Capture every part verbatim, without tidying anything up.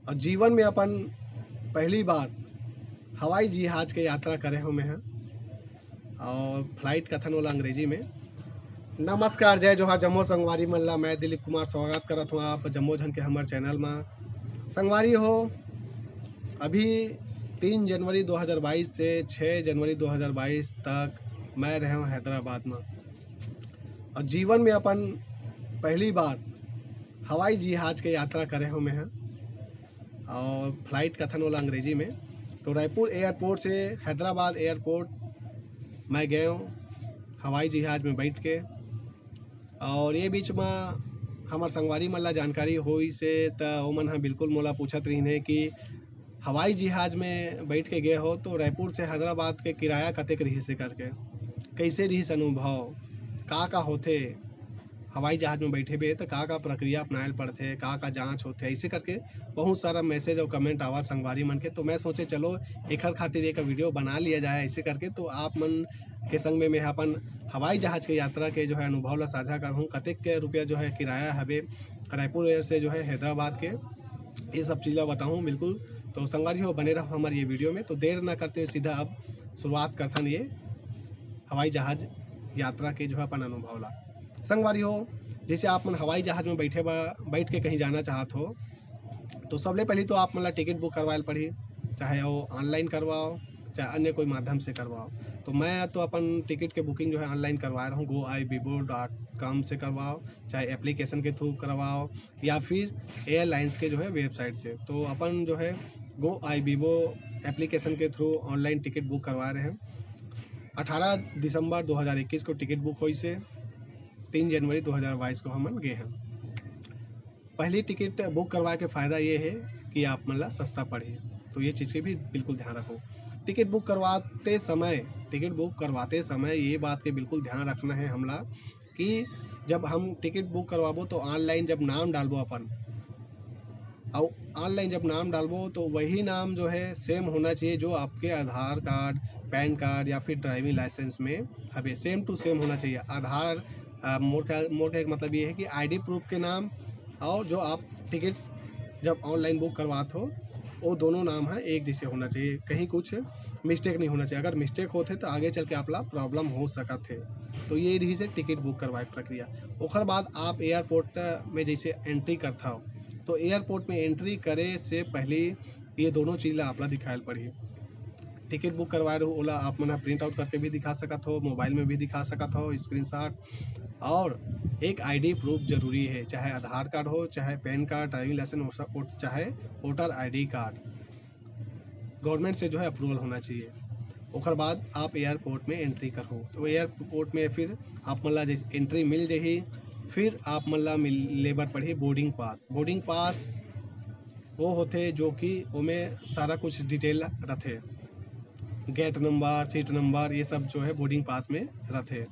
और जीवन में अपन पहली बार हवाई जहाज के यात्रा करे हो मैं ह, और फ्लाइट कथन वाला अंग्रेजी में। नमस्कार, जय जोहार, जम्मो संगवारी मन ला। मैं दिलीप कुमार स्वागत करत हूँ आप जम्मो झन के हमर चैनल मा। संगवारी हो, अभी तीन जनवरी दो हज़ार बाईस से छः जनवरी दो हज़ार बाईस तक मैं रहे हूँ हैदराबाद में, और जीवन में अपन पहली बार हवाई जहाज के यात्रा करे हूँ मैं ह, और फ्लाइट कथन वाला अंग्रेजी में। तो रायपुर एयरपोर्ट से हैदराबाद एयरपोर्ट मैं गए हूँ हवाई जहाज में बैठ के। और ये बीच में हमार संगवारी मन ला जानकारी होइस हे, त ओमन ह बिल्कुल मोला पूछत रहिन हे कि हवाई जहाज में बैठ के गए हो तो रायपुर से हैदराबाद के किराया कतेक रहिस हे करके, कैसे रहिस अनुभव, का का होथे हवाई जहाज में बैठे बे, त का का प्रक्रिया अपनाए ल पड़थे, का का जांच होथे, ऐसे करके बहुत सारा मैसेज और कमेंट आवा संगवारी मन के। तो मैं सोचे चलो एखर खातिर एक वीडियो बना लिया जाए ऐसे करके। तो आप मन के संग में मैं अपन हवाई जहाज के यात्रा के जो है अनुभव ला साझा करहूँ, कतेक के रुपया जो है किराया हवे रायपुर एयर से जो है हैदराबाद के, ये सब चीज़ ला बताहूँ बिल्कुल। तो संगवारी हो, बने रहो हमारे ये वीडियो में। तो देर ना करते हुए सीधा अब शुरुआत करथन ये हवाई जहाज यात्रा के जो है अपन अनुभव ला। संगवारी हो, जैसे आप मन हवाई जहाज में बैठे बा, बैठ के कहीं जाना चाहत हो, तो सबले पहले तो आप मन ला टिकट बुक करवाए ल पड़ही, चाहे वो ऑनलाइन करवाओ, चाहे अन्य कोई माध्यम से करवाओ। तो मैं तो अपन टिकट के बुकिंग जो है ऑनलाइन करवाए रहूँ, गो आई बीबो डॉट कॉम से करवाओ, चाहे एप्लीकेशन के थ्रू करवाओ, या फिर एयरलाइंस के जो है वेबसाइट से। तो अपन जो है गो आई बीबो एप्लीकेशन के थ्रू ऑनलाइन टिकट बुक करवा रहे हैं। अठारह दिसंबर दो हज़ार इक्कीस को टिकट बुक होइस हे, तीन जनवरी दो हज़ार बाईस को हमन गए हैं। पहली टिकट बुक करवाए के फ़ायदा ये है कि आप मन ला सस्ता पड़ही, तो ये चीज़ के भी बिल्कुल ध्यान रखो। टिकट बुक करवाते समय, टिकट बुक करवाते समय ये बात के बिल्कुल ध्यान रखना है हमला कि जब हम टिकट बुक करवाबो तो ऑनलाइन जब नाम डालबो अपन, और ऑनलाइन जब नाम डालबो तो वही नाम जो है सेम होना चाहिए जो आपके आधार कार्ड, पैन कार्ड या फिर ड्राइविंग लाइसेंस में हवे, सेम टू सेम होना चाहिए। आधार, अ, मोर का, मोर का एक मतलब ये है कि आईडी प्रूफ के नाम और जो आप टिकट जब ऑनलाइन बुक करवात हो, वो दोनों नाम है एक जैसे होना चाहिए, कहीं कुछ मिस्टेक नहीं होना चाहिए। अगर मिस्टेक होथे तो आगे चल के आप ला प्रॉब्लम हो सकत है। तो ये रहिस हे टिकट बुक करवाए के प्रक्रिया। ओकर बाद आप एयरपोर्ट में जैसे एंट्री करथव, तो एयरपोर्ट में एंट्री करे से पहले ये दोनों चीज़ ला आप ला दिखाए ल पड़ही। टिकट बुक करवाए रहू, ओला आप मन ह प्रिंट आउट करके भी दिखा सकत हो, मोबाइल में भी दिखा सकत हो स्क्रीनशॉट। और एक आईडी प्रूफ जरूरी है, चाहे आधार कार्ड हो, चाहे PAN card, driving licence, voter, चाहे वोटर आईडी कार्ड, गवर्नमेंट से जो है अप्रूवल होना चाहिए। ओकर बाद आप एयरपोर्ट में एंट्री करहू, तो एयरपोर्ट में फिर आप मन ला जैसे एंट्री मिल जाही, फिर आप मन ला मिल, ले बर पड़ही बोर्डिंग पास। बोर्डिंग पास वो होथे जो कि ओमे सारा कुछ डिटेल रथे, गेट नंबर, सीट नंबर, ये सब जो है बोर्डिंग पास में रथे।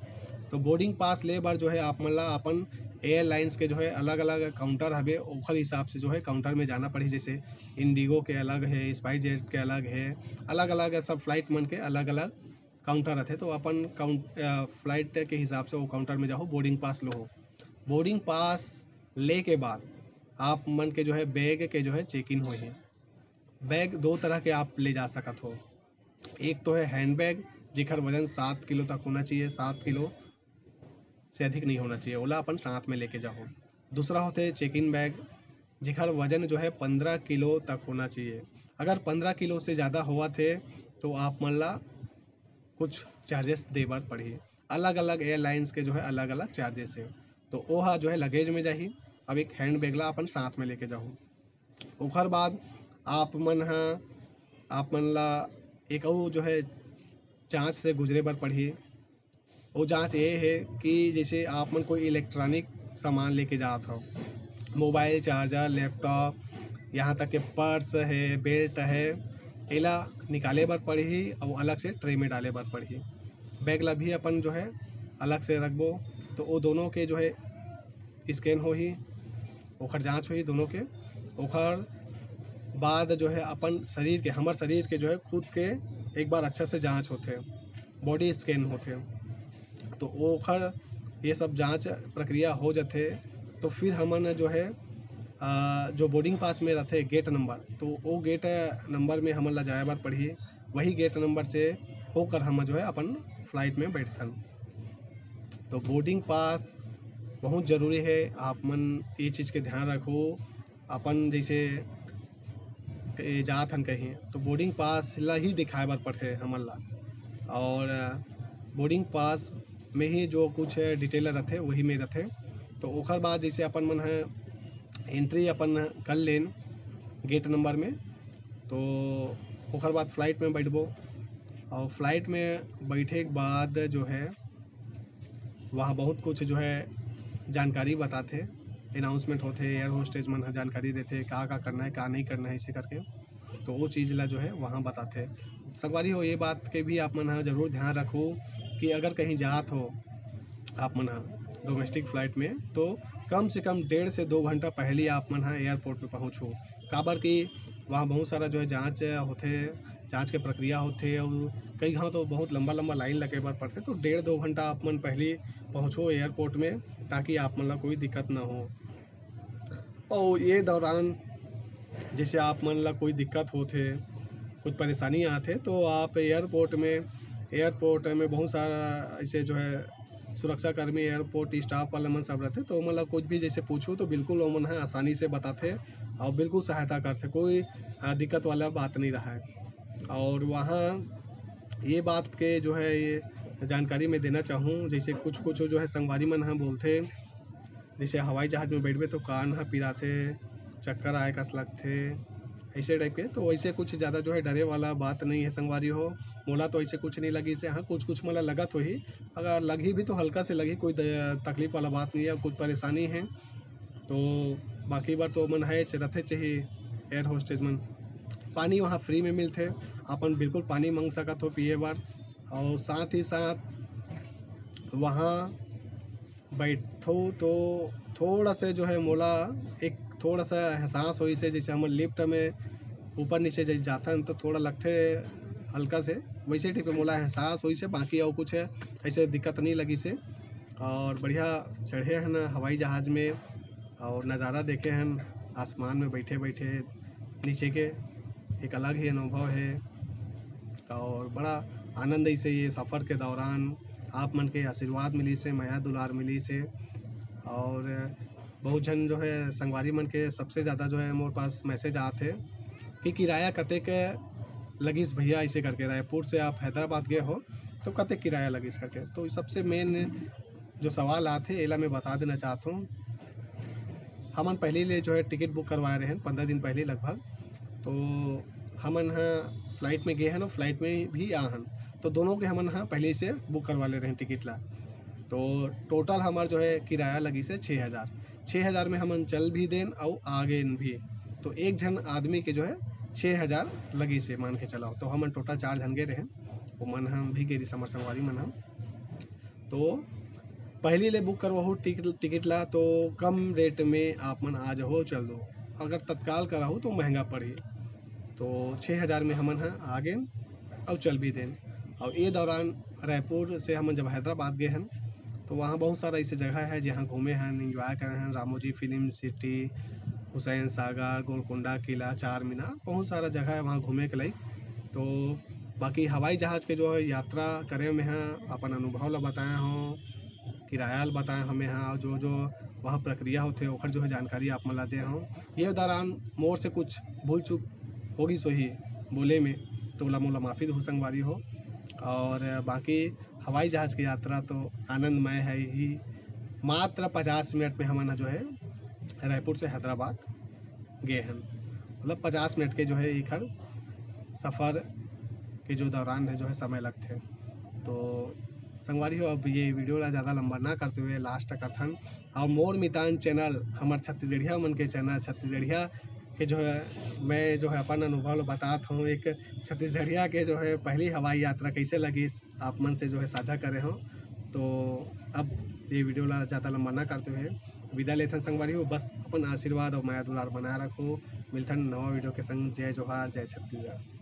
तो बोर्डिंग पास ले बर जो है आप मन ला अपन एयरलाइंस के जो है अलग-अलग काउंटर हवे, ओखर हिसाब से जो है काउंटर में जाना पड़ही। जैसे इंडिगो के अलग है, स्पाइस जेट के अलग है, अलग-अलग सब फ्लाइट मन के अलग-अलग काउंटर रथे। तो अपन काउंट-, अ, फ्लाइट के हिसाब से वो काउंटर में जाहू, बोर्डिंग पास लोहू। बोर्डिंग पास ले के बाद आप मन के जो है बैग के जो है चेक इन होही। बैग दो तरह के आप ले जा सकत हो, एक तो है हैंड बैग जेकर वजन सात किलो तक होना चाहिए, सात किलो से अधिक नहीं होना चाहिए, ओला अपन साथ में लेके जाओ। दूसरा होथे चेक इन बैग जेकर वजन जो है पन्द्रह किलो तक होना चाहिए। अगर पन्द्रह किलो से ज़्यादा होवत हे तो आप मन ला कुछ चार्जेस दे बर पड़ही। अलग-अलग एयरलाइंस के जो है अलग-अलग चार्जेस हे। तो ओहा जो है लगेज में जाही। अब एक हैंड बैग ला अपन साथ में लेके जाहू। ओखर बाद आप मन ह, आप मन ला एक अउ जो है जांच से गुजरे बर पड़ही। वो जांच ये है कि जैसे आप मन कोई इलेक्ट्रॉनिक सामान लेके जात हो, मोबाइल, चार्जर, लैपटॉप, यहाँ तक के पर्स है, बेल्ट है, एला निकाले बर पड़ही और अलग से ट्रे में डाले बर पड़ही। बैग ला भी अपन जो है अलग से रखबो, तो वो दोनों के जो है स्कैन होही, ओखर जांच होही दोनों के। ओखर बाद जो है अपन शरीर के, हमर शरीर के जो है खुद के एक बार अच्छा से जांच होथे, बॉडी स्कैन होथे। तो ओखर ये सब जांच प्रक्रिया हो जाथे, तो फिर हमन जो है अ, जो बोर्डिंग पास में रथे गेट नंबर, तो वो गेट नंबर में हमन ला जाए बर पड़ही, वही गेट नंबर से होकर हम जो है अपन फ्लाइट में बैठथन। तो बोर्डिंग पास बहुत ज़रूरी है, आप मन ये चीज़ के ध्यान रखो। अपन जैसे ए, जात हन कहीं, तो बोर्डिंग पास ला ही दिखाए बर पड़थे हमन ला, और बोर्डिंग पास में ही जो कुछ डिटेल रथे, वही में रथे। तो ओकर बाद जैसे अपन मन ह एंट्री अपन कर लेन गेट नंबर में, तो ओकर बाद फ्लाइट में बैठबो, और फ्लाइट में बैठे के बाद जो है वहाँ बहुत कुछ जो है जानकारी बताथे, अनाउंसमेंट होथे, एयर होस्टेज मन ह जानकारी देथे का का करना है, का नहीं करना है, इसे करके। तो वो चीज़ ला जो है वहाँ बताथे। संगवारी हो, ये बात के भी आप मन ह जरूर ध्यान रखो कि अगर कहीं जात हो आप मन ह डोमेस्टिक फ्लाइट में, तो कम से कम डेढ़ से दो घंटा पहले आप मन ह एयरपोर्ट में पहुँचो, काबर कि वहाँ बहुत सारा जो है जांच होथे, जांच के प्रक्रिया होथे, और कई घाव तो बहुत लंबा लंबा लाइन लगे बर पड़थे। तो डेढ़ दो घंटा आप मन पहले पहुँचो एयरपोर्ट में, ताकि आप मन ला कोई दिक्कत ना हो। और ये दौरान जैसे आप मन ला कोई दिक्कत होथे, कुछ परेशानी आथे, तो आप एयरपोर्ट में, एयरपोर्ट में बहुत सारा ऐसे जो है सुरक्षाकर्मी, एयरपोर्ट स्टाफ वाला मन सब रहथे, तो ओमन ला कुछ भी जैसे पूछो तो बिल्कुल ओमन ह आसानी से बताथे और बिल्कुल सहायता करथे, कोई अ, दिक्कत वाला बात नहीं रहा है। और वहाँ ये बात के जो है ये जानकारी मैं देना चाहूँ, जैसे कुछ कुछ जो है संगवारी मन ह बोलथे, जैसे हवाई जहाज में बैठबे तो कान ह पिराथे, चक्कर आए कस लगथे, ऐसे टाइप के। तो वैसे कुछ ज़्यादा जो है डरे वाला बात नहीं है संगवारी हो, मोला तो ऐसे कुछ नहीं लगिस हे। हाँ, कुछ कुछ मोला लगत होही, अगर लगही भी तो हल्का से लगही, कोई द-, तकलीफ वाला बात नहीं है, कुछ परेशानी है तो बाकी बर तो मन है च-, रथे चाहिए एयर होस्टेज मन। पानी वहाँ फ्री में मिलथे, अपन बिल्कुल पानी मांग सकत हो पिए बर। और साथ ही साथ वहाँ बैठो तो थोड़ा सा जो है मोला एक थोड़ा सा एहसास होइस हे, जैसे हमन लिफ्ट में ऊपर नीचे जैसे जाथन तो थोड़ा लगथे हल्का से, वैसे टाइप के मोला एहसास होइस हे, बाकी और कुछ ऐसे दिक्कत नहीं लगिस हे। और बढ़िया चढ़े हन हवाई जहाज में और नज़ारा देखे हन आसमान में बैठे बैठे नीचे के, एक अलग ही अनुभव है। और बड़ा आनंद ऐसे ये सफ़र के दौरान आप मन के आशीर्वाद मिलिस हे, मया दुलार मिलिस हे। और बहुत झन जो है संगवारी मन के सबसे ज़्यादा जो है मोर पास मैसेज आत हे कि किराया कतेक लगिस भैया, ऐसे करके रायपुर से आप हैदराबाद गए हो तो कतेक किराया लगिस करके। तो सबसे मेन जो सवाल आत हे एला मैं बता देना चाहत हूँ। हमन पहली ले जो है टिकट बुक करवाए रहेन पंद्रह दिन पहले लगभग, तो हमन ह फ्लाइट में गे हन और फ्लाइट में भी आ हन, तो दोनों के हमन ह पहले से बुक करवा ले रहेन टिकट ला। तो टोटल हमार जो है किराया लगिस हे छः हज़ार। छः हज़ार में हमन चल भी देन अउ आ गेन भी, तो एक झन आदमी के जो है छः हज़ार लगिस हे मान के चलाओ। तो हमन टोटल चार झन गे रहेन, ओमन हम भी गे रहिस हमर संगवारी मन हम। तो पहली ले बुक करवाहू टिकट, टिकट ला तो कम रेट में आप मन आ जाहू चल दो। अगर तत्काल कराहू तो महंगा पड़ही। तो छः हज़ार में हमन ह आ गेन अउ चल भी देन। और ये दौरान रायपुर से हमन जब हैदराबाद गए हन तो वहाँ बहुत सारा ऐसे जगह है जहाँ घूमे हन, एंजॉय करे हन, रामोजी फिल्म सिटी, हुसैन सागर, गोलकुंडा किला, चार मीनार, बहुत सारा जगह है वहाँ घूमे के लायक। तो बाकी हवाई जहाज के जो है यात्रा करे में ह अपन अनुभव ला बताए हूँ, किराया ला बताए हमें ह, जो जो वहाँ प्रक्रिया होथे ओकर जो है जानकारी आप मन ला दे हूँ। ये दौरान मोर से कुछ भूल चूक होगिस होही बोले में, तो ओला मोला माफ़ी दो संगवारी हो। और बाकी हवाई जहाज की यात्रा तो आनंदमय है ही। मात्र पचास मिनट में हमन ह जो है रायपुर से हैदराबाद गए हन, मतलब पचास मिनट के जो है एखर सफ़र के जो दौरान है जो है समय लगथे। तो संगवारी हो, अब ये वीडियो ला ज़्यादा लंबा ना करते हुए लास्ट तक करथन। और मोर मितान चैनल, हमर छत्तीसगढ़िया मन के चैनल, छत्तीसगढ़िया के जो है मैं जो है अपन अनुभव ला बतात हूँ, एक छत्तीसगढ़िया के जो है पहली हवाई यात्रा कैसे लगिस आप मन से जो है साझा करे हूँ। तो अब ये वीडियो ला ज़्यादा लंबा ना करते हुए विदा लेथन संगवारी हो, बस अपन आशीर्वाद और मया दुलार बनाए रखो। मिलथन नवा वीडियो के संग। जय जोहार, जय छत्तीसगढ़।